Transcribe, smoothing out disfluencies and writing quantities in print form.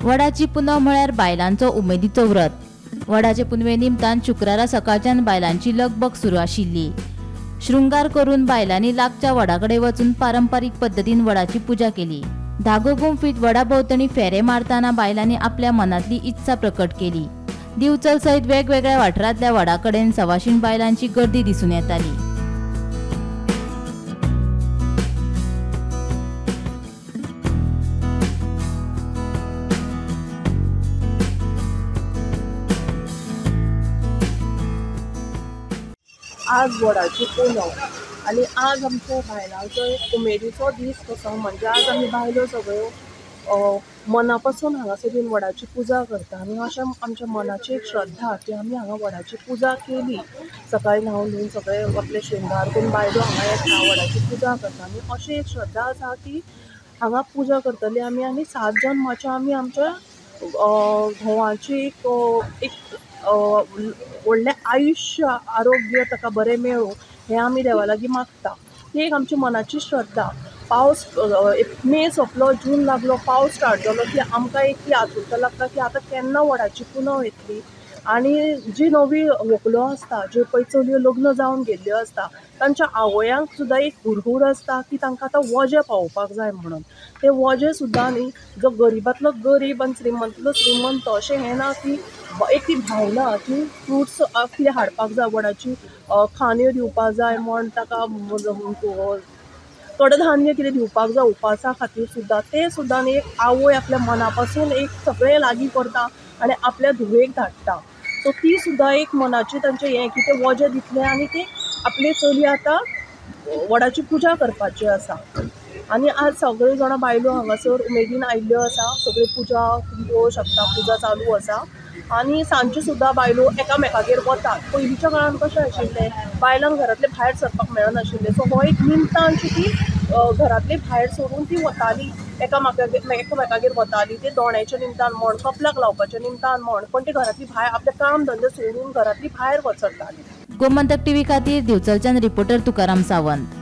वडाची पुनव म्हळ्यार बायलांचो उमेदीचो व्रत. वडाचे पुनवे निमतान शुक्रारा सकाळच्यान बायलांची लगबग सुरू आशिल्ली. शृंगार करून बायलांनी लागच्या वडा कडेन वचून पारंपारीक पद्दतीन वडाची पुजा केली. धागो गुंफीत वडा भोंवतणी फेरे मारतना बायलांनी आपल्या मनांतली इत्सा प्रकट केली. दिवचल सयत वेगवेगळ्या वाठारांतल्या वडा कडेन सवाशीण बायलांची गर्दी दिसून येताली. आज वडाची पुनव आनी आज आमच्या बायलांचो एक उमेदीचो दीस कसो, म्हणजे आज आमी बायलो सगळ्यो मना पासून हांगासर येवन वडाची पुजा करता आनी अशें आमच्या मनाची एक श्रद्धा की आमी हांगा वडाची पुजा केली. सकाळी न्हांवन धुवन सगळे आपले शृंगार करून बायलो हांगा येता, वडाची पुजा करता आनी अशी एक श्रद्धा आसा की हांगा पुजा करतली आमी आनी 7 जन्माच्या आमी आमच्या घोवाची एक व्हडलें आयुश्य आरोग्य ताका बरें मेळूं हें आमी देवा लागीं मागता. ती एक आमची मनाची श्रद्धा. पावस मे सोंपलो, जून लागलो, पावस स्टार्ट जालो की आमकां एक ती आतुरता लागता की आतां केन्ना वडाची पुनव येतली. आनी जी नवी व्हंकलो आसता, ज्यो पळय चलयो लग्न जावन गेल्ल्यो आसता, तांच्या आवयांक सुद्दां एक हुरहूर आसता की तांकां आतां वजें पावोवपाक जाय म्हणून. तें वजें सुद्दां न्ही, जो गरिबांतलो गरीब आनी श्रीमंतलो श्रीमंत अशें हें ना की एक ती भावना की फ्रुट्स कितें हाडपाक जाय, वडाची खांदयो दिवपाक जाय म्हण, ताका कडधान्य कितें दिवपाक जाय उपासा खातीर सुद्दां, तें सुद्दां न्ही एक आवय आपल्या मना पासून एक सगळें लागीं करता आनी आपल्या धुवेक धाडटा. सो ती सुद्दां एक मनाची तांचें हें की तें वजें दितलें आनी ती आपली चली आतां वडाची पुजा करपाची आसा. आनी आज सगळ्यो जाणां बायलो हांगासर उमेदीन आयिल्ल्यो आसा, सगळी पुजा पळोवंक शकता, पुजा चालू आसा. आनी सांजच्यो सुद्दां बायलो एकामेकागेर वतात. पयलींच्या काळान कशें आशिल्लें, बायलांक घरांतलें भायर सरपाक मेळनाशिल्लें. सो हो एक निमतान ती घरांतली भायर सरून ती वताली, एकामेकागेर वताली. ते दोण्याच्या निमतान म्हण, कपलाक लावपाच्या निमतान म्हण, पण ती घरांतली भायर आपलें काम धंदे सोडून घरांतली भायर वचताली. गोमंतक टीव्ही खातीर दिवचलच्यान रिपोर्टर तुकाराम सावंत.